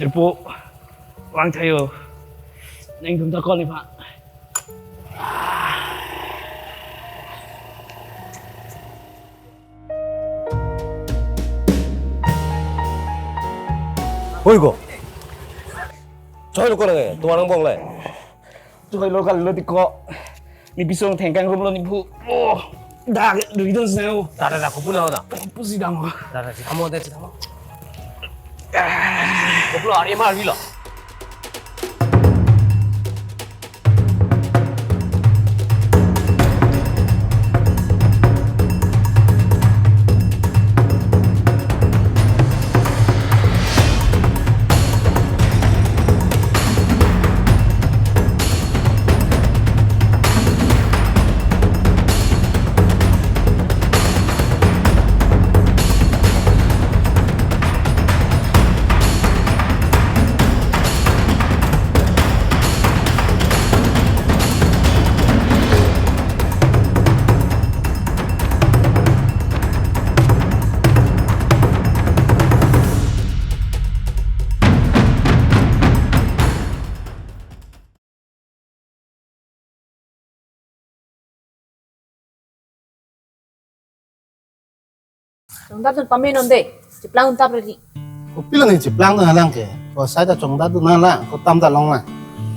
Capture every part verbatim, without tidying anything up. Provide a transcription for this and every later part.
Dirpo, vangthayo. Nangtum ta call nephan. Oi ko. Choi lo ko lage, tumar nang bong le. Choi lo kal lo tiko. Ne piso thengkang rum lo nephu. Oh, dak ridon sneo. Dada, dada, kopi lo da. Kopi si dang. Dada, si tamo, dada, si tamo. Kopilo, ari mar bilo. Chongdap dun pame non de, cheplang dun tap ready. Kopilo ne cheplang dun alang ke? Ko sai ta chongdap dun alang, ko tam ta long na.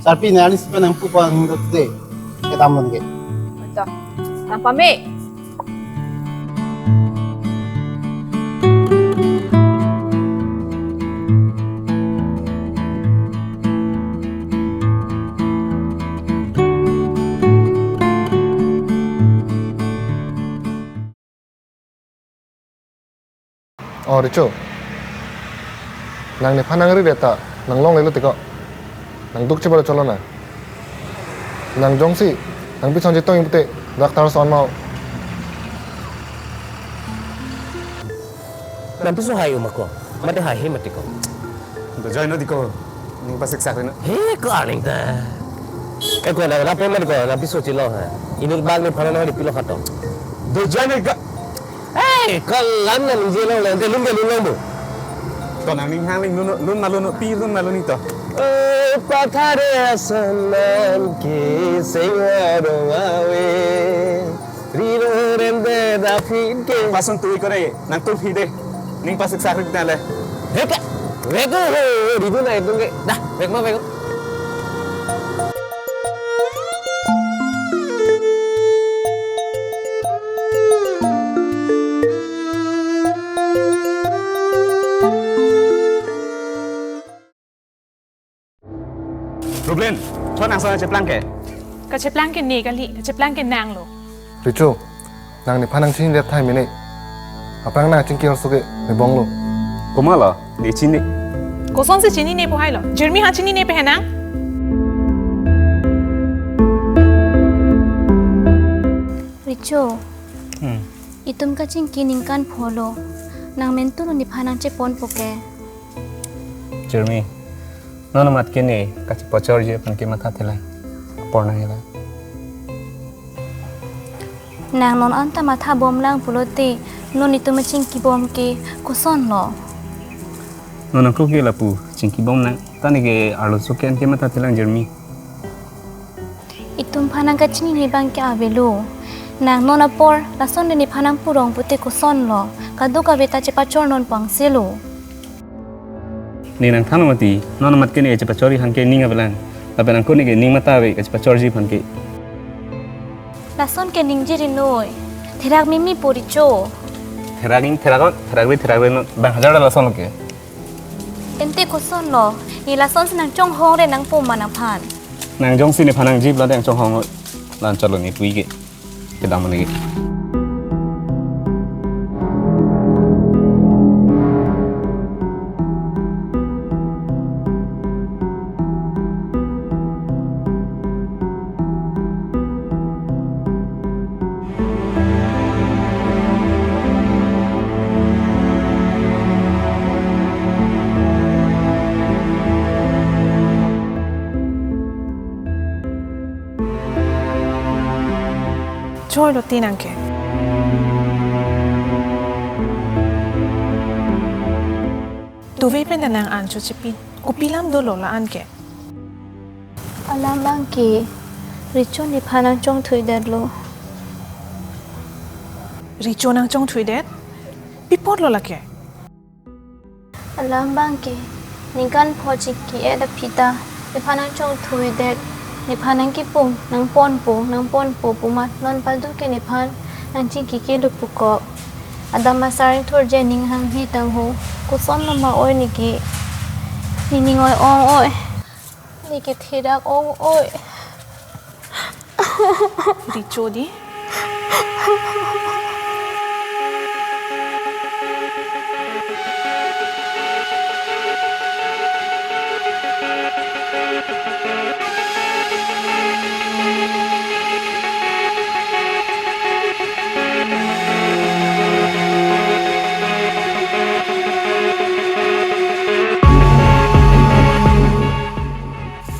Sarpi ne alis pen nangpu pa ning dot de, kedam dun ke. Betul. Nang pame. Oh, Richo. Nang nephan nangri re ta, nang longle lo tiko. Nang duk chibalo cholo na. Nang jongsi, nang pison chetong ingpute, doctor son mau. Nang piso hai uma ko, mate hai he mate ko. Dojoino tiko, ning pasiksak rino. He ko aning ta. Eh ko nang lapen mate ko, nang piso chelo ha. Inut bag nephan nangri pilo khato. Dojoino ka. Hei, ko lam nang jelo le, te lun ke lun long bu. Ko nang ning hang ling lun, lun ma lun, pi lun ma lun ito. Oh, pathare asaman ke sengwaro ave. Riro rende da phin ke. Pasun tui ko de, nang tu phi de. Ning pasiksak rik na le. Heka, vek ho, ridu na itung ke. Dah, vek ma vek. Rublin, chon nang sana cheplang ke? Kacheplang ke ne kali, kacheplang ke nang lo. Richo, nang nephan nangchinine thai mene. Aphrang nang chingki arso ke, ne bong lo. Komat lo, ne chini. Kosonsi chinine pu hai lo. Jeremy ha chinine pe henang. Richo, hmm. Itum kachingki ningkan phongo. Nang mentu lo nephan nangchepon po ke. Jeremy, non amat ke ne kachepachorji aphan ke matha thelang. Apor nang hela. Nang non anta matha bom lang pulote, non itum chingki bom ke koson lo. Non nang ke lapu chingki bom nang, ta ne ke arloso ke-an ke matha thelang Jeremy. Itum phan nangkachinine abang ke avelo. Nang non apor, lason de nephan nangpu rong pute koson lo. Kadokave ta chepachor non pangse lo. Ne nang than mati, non amat ke ne chepachorji aphan ke ning avelang. Lapen nang ko ne ke ning matha ave kachepachorji aphan ke. Lason ke ningje ri noi. Therak mimi po Richo. Therak ing therak on, therak ve therak ve non. Bang hajar lason ke. Ente koson lo, ne lasonsi nangchonghong re nangpo ma nangphan. Nang jongsi nephan nangji pulote nangchonghong, la-an chot lo ne pu ke. Kedam ne ke. Choi lo ti nang ke. Tuve pen ta nang an cho chipi. Kopi alam dolo la-an ke? Alam abang ke, Richo nephan nangchongthuidetlo. Richo nangchongthuidet? Pi apotlo lake? Alam abang ke, ningkan pho chiki-et aphi ta nephan nangchongthuidet, nephan nangkipum, nangponpo, nangponpo pu amat non padu ke nephan nangchingki kilo pukok. Adam asar ingthurji aning hanghe tangho, koson nama oi neke, nening oi-ong oi, neke therak ong oi. Richo dei.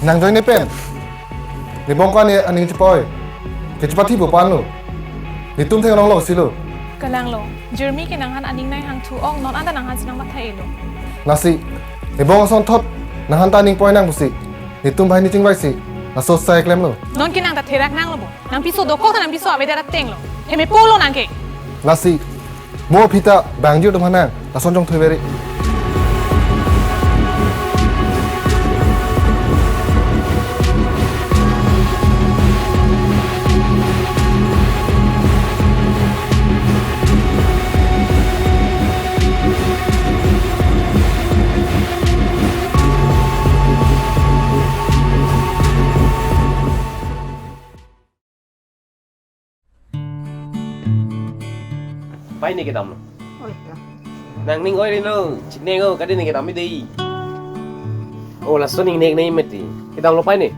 Nang join ne pen. Nebong ko-an aning chepoi. Kechepathi po panlo. Netum thek nong lo silo. Kalang lo. Jirmi ke nanghan aning nei hangthu ong, non anta nanghansi nangmathailo. Lasi, nebong asonthot nanghan ta aning poi nang pusi, netum banghini chingvaisi laso asai klemlo. Non ke nang ta therak nanglo bo. Nangpiso dokok ta nangpiso avedet atenglo. Heme polo nang ke. Lasi, mo aphi ta bang jir atum aphan nang lason chongthui veri. Pai ne kedamlo. Oi, ya. Nangning oi rino, chikne ngo, kadi ne kedam dei. Oh, laso ning nek nei mati. Kedamlo pai ne.